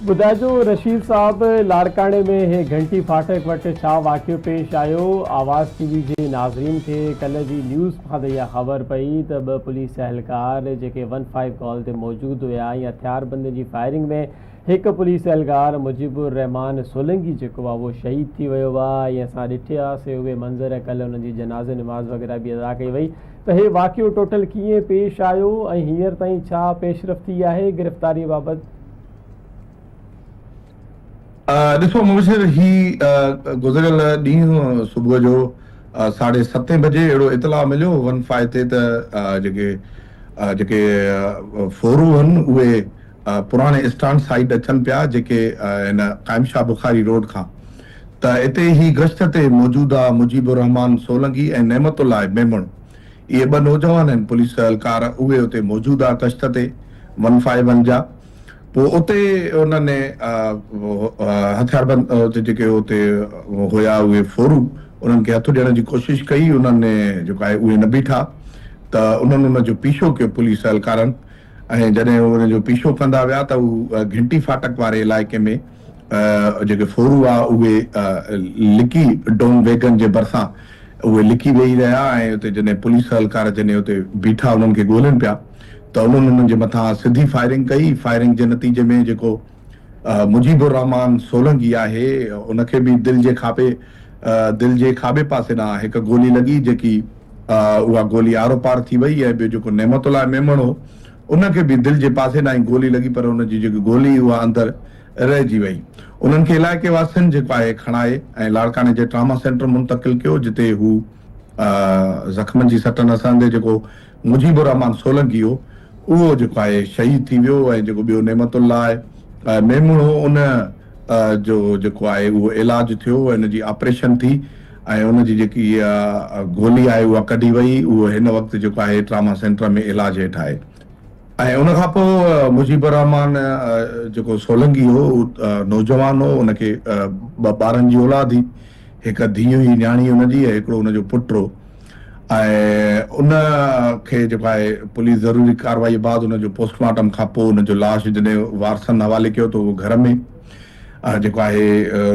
ٻڌائجو رشيد صاحب لاڙڪاڻي ۾ هي گهنٽي ڦاٽڪ وٽ ڇا واقعو پيش آيو آواز ٽي وي جي ناظرين کي ڪلهه جي نيوز کان ته اها خبر پئي ته ٻه پوليس اهلڪار جيڪي ون فائيو ڪال تي موجود هيا ۽ هٿياربندن جي فائرنگ ۾ هڪ پوليس اهلڪار مجيب الرحمان سولنگي جيڪو آهي اهو شهيد ٿي ويو آهي ۽ اسان ڏٺيا سي اهي منظر ڪلهه انهن جي جنازي نماز وغيره به ادا ڪئي وئي ته هي واقعو ٽوٽل ڪيئن پيش آيو ۽ هينئر تائين ڇا پيش رفت ٿي آهي گرفتاري بابت. ڏسو مبشر هي گذريل ڏينهن صبح جو ساڍي ستين بجي اهڙو اطلاع مليو ون فائيو تي ته جيڪي جيڪي ڦورو هن اهي پراڻي اسٽانڊ سائيڊ اچن پيا جيڪي هن قائم شاهه بخاري روڊ کان ته اتي هي گشت تي موجوده مجيب الرحمان سولنگي ۽ نعمت الله ميمڻ اهي ٻه نوجوان آهن پوليس اهلڪار اهي اتي موجود آ گشت تي ون فائيو ون جا پوء اتي انهن هٿياربند اتي جيڪي اتي هيا اهي ڦورو انهن کي هٿ ڏيڻ جي ڪوشش ڪئي انهن جيڪو آهي اهي نه بيٺا ته انهن ان جو پيڇو ڪيو پوليس اهلڪارن ۽ جڏهن هو ان جو پيڇو ڪندا ويا ته هو گهنٽي ڦاٽڪ واري علائقي ۾ جيڪي ڦورو هئا اهي لڪي ڊوم ويگن جي ڀرسان اهي لڪي ويهي رهيا ۽ اتي جڏهن پوليس اهلڪار جڏهن اتي بيٺا انهن کي ڳولين پيا ته انهن انهن جي مٿان سڌي فائرنگ ڪئي، فائرنگ جي نتيجي ۾ جيڪو مجيب الرحمان سولنگي آهي ان کي به دل جي کاٻي دل جي کاٻي پاسي ڏانهن هڪ گولي لڳي جيڪي اها گولي آروپار ٿي وئي ۽ ٻيو جيڪو نعمت الله ميمڻ هو ان کي به دل جي پاسي ڏانهن ئي گولي لڳي پر ان جي جيڪي گولي اها اندر رهجي وئي. انهن کي علائقي واسين جيڪو آهي کڻائي ۽ لاڙڪاڻي جي ٽراما سينٽر منتقل ڪيو جتي هو زخمن جي سٽ نه سهندي جيڪو مجيب الرحمان سولنگي هو اهو جيڪو آهي شهيد ٿي ويو ۽ جيڪو ٻيو نعمت الله ميمڻ هو ان جو جيڪو آهي اهو علاج ٿيو ۽ ان جي آپريشن ٿي ۽ ان جي جيڪي گولي آهي اها ڪڍي وئي اهو هن وقت جيڪو آهي ٽراما سينٽر ۾ علاج هيٺ آهي. ۽ ان کان پوء مجيب الرحمان جيڪو سولنگي هو اهو نوجوان هو ان کي ٻه ٻارن جي اولاد هئي هڪ ڌيء هئي نياڻي ان جي ۽ هڪڙو ان جو پٽ هو ۽ ان کي جيڪو آهي پوليس ضروري ڪارروائي بعد ان جو پوسٽ مارٽم کان پوء ان جو لاش جڏهن وارثن حوالي ڪيو ته اهو گهر ۾ جيڪو آهي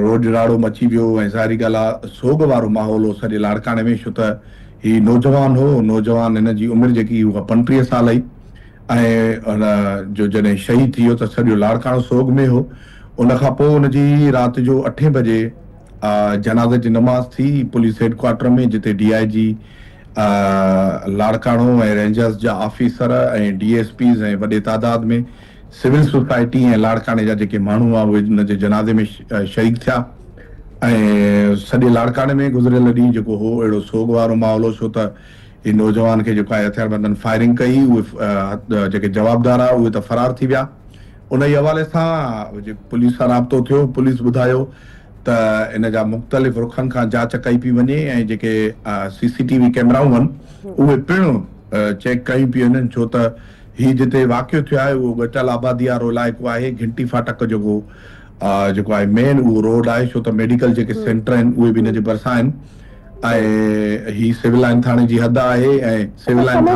روڄ راڙو مچي ويو ۽ ظاهري ڳالهه آهي سوڳ وارو ماحول هو سڄي لاڙڪاڻي ۾ ڇو ته هي نوجوان هو، نوجوان هن جي عمر جيڪي هئي اها 35 سال هئي ۽ هن جو جڏهن شهيد ٿي ويو ته سڄو لاڙڪاڻو سوڳ ۾ هو. ان کان پوء ان جي رات جو اٺين بجي جنازي جي نماز ٿي پوليس هيڊ ڪوارٽر ۾ جتي ڊي I جي لاڙڪاڻو ۽ رينجرز جا آفيسر ۽ ڊي ايس پيز ۽ وڏي تعداد ۾ سول سوسائٽي ۽ لاڙڪاڻي جا جيڪي ماڻهو هئا اهي ان جي جنازي ۾ شريڪ ٿيا ۽ سڄي لاڙڪاڻي ۾ گذريل ڏينهن جيڪو هو اهڙو سوڳ وارو ماحول هو ڇو ته هي نوجوان کي جيڪو آهي هٿياربندن فائرنگ ڪئي اهي جيڪي جوابدار هئا اهي ته فرار ٿي ويا ان ئي حوالي سان پوليس سان رابطو ٿيو پوليس ٻڌايو ته ان جا مختلف رخن کان جاچ ڪئي پئي وڃي ۽ جيڪي سي سي ٽي وي ڪيمرائون آهن اهي پڻ چيڪ ڪيون پيون وڃن ڇو ته هي جتي واقعو ٿيو آهي اهو ڳٽل آبادي وارو علائقو آهي گهنٽي ڦاٽڪ جيڪو جيڪو آهي مين اهو روڊ آهي ڇو ته ميڊيڪل جيڪي سينٽر آهن اهي به ان جي ڀرسان آهن ۽ هي سول لائن ٿاڻي جي حد آهي ۽ سول لائن.